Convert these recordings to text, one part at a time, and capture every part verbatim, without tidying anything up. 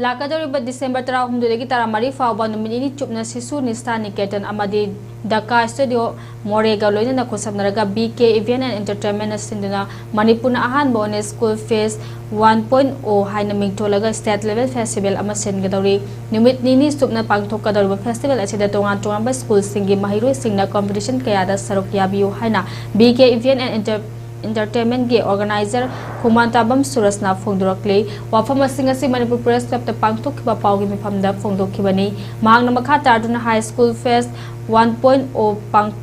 ꯂꯥꯛꯀꯗꯧꯔꯤꯕ ꯗꯤꯁꯦꯝꯕꯔ ꯇꯔꯥꯍꯨꯝꯗꯣꯏꯗꯒꯤ ꯇꯔꯥꯃꯔꯤ ꯐꯥꯎꯕ ꯅꯨꯃꯤꯠ ꯅꯤꯅꯤ ꯆꯨꯞꯅ ꯁꯤꯁꯨ ꯅꯤꯁꯇꯥ ꯅꯤꯀꯦꯇꯟ ꯑꯃꯗꯤ ꯗꯀꯥ ꯁ꯭ꯇꯨꯗꯤꯑꯣ ꯃꯣꯔꯦꯒ ꯂꯣꯏꯅꯅ ꯈꯨꯠꯁꯝꯅꯔꯒ ꯕꯤ ꯀꯦ ꯏꯚꯦꯟ ꯑꯦꯟ ꯑꯦꯟꯇꯔꯇꯦꯟꯃꯦꯟꯅ ꯁꯤꯟꯗꯨꯅ ꯃꯅꯤꯄꯨꯔꯅ ꯑꯍꯥꯟꯕ ꯑꯣꯏꯅ ꯁ꯭ꯀꯨꯜ ꯐꯦꯁ ꯋꯥꯟ ꯄꯣꯏꯟ ꯑꯣ ꯍꯥꯏꯅ ꯃꯤꯡꯊꯣꯜꯂꯒ ꯁ꯭ꯇꯦꯠ ꯂꯦꯚꯦꯜ ꯐꯦꯁꯇꯤꯚꯦꯜ ꯑꯃ ꯁꯤꯟꯒꯗꯧꯔꯤ꯫ ꯅꯨꯃꯤꯠ ꯅꯤꯅꯤ ꯆꯨꯞꯅ ꯄꯥꯡꯊꯣꯛꯀꯗꯧꯔꯤꯕ ꯐꯦꯁꯇꯤꯚꯦꯜ ꯑꯁꯤꯗ ꯇꯣꯉꯥꯟ ꯇꯣꯉꯥꯟꯕ ꯁ꯭ꯀꯨꯜꯁꯤꯡꯒꯤ ꯃꯍꯩꯔꯣꯏꯁꯤꯡꯅ ꯀꯝꯄꯤꯇꯤꯁꯟ ꯀꯌꯥꯗ ꯁꯔꯨꯛ ꯌꯥꯕꯤꯌꯨ ꯍꯥꯏꯅ B K event and enter ꯑꯦꯟꯇꯔꯇꯦꯟꯃꯦꯟꯒꯤ ꯑꯣꯔꯒꯅꯥꯏꯖꯔ ꯈꯣꯡꯃꯥꯟꯇꯥꯕꯝ ꯁꯨꯔꯖꯅ ꯐꯣꯡꯗꯣꯔꯛꯂꯤ꯫ ꯋꯥꯐꯝ ꯑꯁꯤꯡ ꯑꯁꯤ ꯃꯅꯤꯄꯨꯔ ꯄ꯭ꯔꯦꯁ ꯀ꯭ꯂꯕꯇ ꯄꯥꯡꯊꯣꯛꯈꯤꯕ ꯄꯥꯎꯒꯤ ꯃꯤꯐꯝꯗ ꯐꯣꯡꯗꯣꯛꯈꯤꯕꯅꯤ꯫ ꯃꯍꯥꯛꯅ ꯃꯈꯥ ꯇꯥꯗꯨꯅ high school pass one point o ꯄꯥꯡ-,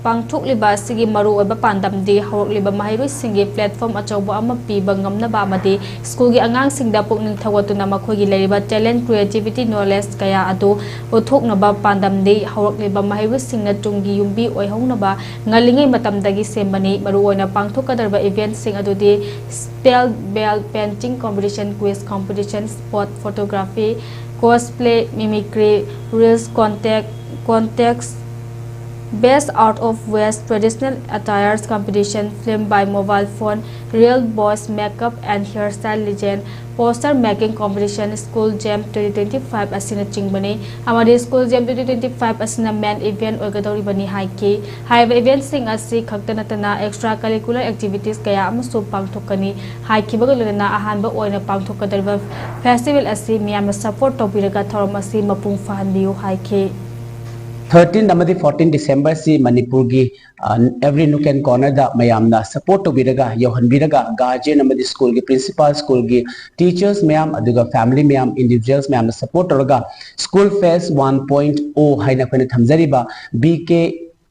ꯄꯥꯡꯊꯣꯛꯂꯤꯕ ꯑꯁꯤꯒꯤ ꯃꯔꯨꯑꯣꯏꯕ ꯄꯥꯟꯗꯝꯗꯤ ꯍꯧꯔꯛꯂꯤꯕ ꯃꯍꯩꯔꯣꯏꯁꯤꯡꯒꯤ ꯄ꯭ꯂꯦꯠꯐꯣꯝ ꯑꯆꯧꯕ ꯑꯃ ꯄꯤꯕ ꯉꯝꯅꯕ ꯑꯃꯗꯤ ꯁ꯭ꯀꯨꯜꯒꯤ ꯑꯉꯥꯡꯁꯤꯡꯗ ꯄꯨꯛꯅꯤꯡ ꯊꯧꯒꯠꯇꯨꯅ ꯃꯈꯣꯏꯒꯤ ꯂꯩꯔꯤꯕ ꯇꯦꯂꯦꯟ, ꯀ꯭ꯔꯤꯌꯦꯇꯤꯚꯤꯇꯤ, ꯅꯣꯂꯦꯖ ꯀꯌꯥ ꯑꯗꯨ ꯎꯠꯊꯣꯛꯅꯕ ꯄꯥꯟꯗꯝꯗꯤ ꯍꯧꯔꯛꯂꯤꯕ ꯃꯍꯩꯔꯣꯏꯁꯤꯡꯅ ꯇꯨꯡꯒꯤ ꯌꯨꯝꯕꯤ ꯑꯣꯏꯍꯧꯅꯕ ꯉꯜꯂꯤꯉꯩ ꯃꯇꯝꯗꯒꯤ ꯁꯦꯝꯕꯅꯤ꯫ ꯃꯔꯨꯑꯣꯏꯅ ꯄꯥꯡꯊꯣꯛꯀꯗꯧꯔꯤꯕ ꯏꯚꯦꯟꯠꯁꯤꯡ ꯑꯗꯨꯗꯤ spell bee, painting competition, quiz competition, spot photography, cosplay, mimicry, reels contest, contests, Best Out of West, Traditional Attires Competition, Film by Mobile Phone, Real Voice, Makeup and Hairstyle Legend, Poster Making Competition, School Jam twenty twenty-five ꯑꯁꯤꯅꯆꯤꯡꯕꯅꯤ꯫ ꯑꯃꯗꯤ School Jam twenty twenty-five ꯑꯁꯤꯅ main event ꯑꯣꯏꯒꯗꯧꯔꯤꯕꯅꯤ ꯍꯥꯏꯈꯤ꯫ ꯍꯥꯏꯔꯤꯕ ꯏꯚꯦꯟꯠꯁꯤꯡ ꯑꯁꯤ ꯈꯛꯇ ꯅꯠꯇꯅ extra curricular activities ꯀꯌꯥ ꯑꯃꯁꯨ ꯄꯥꯡꯊꯣꯛꯀꯅꯤ ꯍꯥꯏꯈꯤꯕꯒ ꯂꯣꯏꯅꯅ ꯑꯍꯥꯟꯕ ꯑꯣꯏꯅ ꯄꯥꯡꯊꯣꯛꯀꯗꯧꯔꯤꯕ ꯐꯦꯁꯇꯤꯚꯦꯜ ꯑꯁꯤ ꯃꯤꯌꯥꯝꯅ ꯁꯄꯣꯔꯠ ꯇꯧꯕꯤꯔꯒ ꯊꯧꯔꯝ ꯑꯁꯤ ꯃꯄꯨꯡ ꯐꯥꯍꯟꯕꯤꯌꯨ ꯍꯥꯏꯈꯤ꯫ ꯊꯥꯔꯇꯤꯟ ꯑꯃꯗꯤ ꯐꯣꯔꯇꯤꯟ ꯗꯤꯁꯦꯝꯕꯔꯁꯤ ꯃꯅꯤꯄꯨꯔꯒꯤ ꯑ, every nook and cornerꯗ ꯃꯌꯥꯝꯅ support ꯇꯧꯕꯤꯔꯒ, ꯌꯧꯍꯟꯕꯤꯔꯒ, guardian ꯑꯃꯗꯤ ꯁ꯭ꯀꯨꯜꯒꯤ principal, ꯁ꯭ꯀꯨꯜꯒꯤ teachers ꯃꯌꯥꯝ, ꯑꯗꯨꯒ family ꯃꯌꯥꯝ, individuals ꯃꯌꯥꯝꯅ support ꯇꯧꯔꯒ School Fest one point oh ꯍꯥꯏꯅ ꯑꯩꯈꯣꯏꯅ ꯊꯝꯖꯔꯤꯕ B K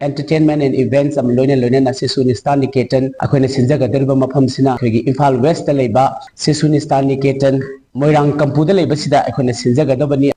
Entertainment and Events ꯑꯃ ꯂꯣꯏꯅ ꯂꯣꯏꯅꯅ ꯁꯤꯁꯨ ꯅꯤꯁꯇꯥ ꯅꯤꯀꯦꯇꯟ ꯑꯩꯈꯣꯏꯅ ꯁꯤꯟꯖꯒꯗꯧꯔꯤꯕ ꯃꯐꯝꯁꯤꯅ ꯑꯩꯈꯣꯏꯒꯤ ꯏꯝꯐꯥꯜ ꯋꯦꯁꯇ ꯂꯩꯕ ꯁꯤꯁꯨ ꯅꯤꯁꯇꯥ ꯅꯤꯀꯦꯇꯟ ꯃꯣꯏꯔꯥꯡ ꯀꯝꯄꯨꯗ ꯂꯩꯕꯁꯤꯗ ꯑꯩꯈꯣꯏꯅ ꯁꯤꯟꯖꯒꯗꯕꯅꯤ꯫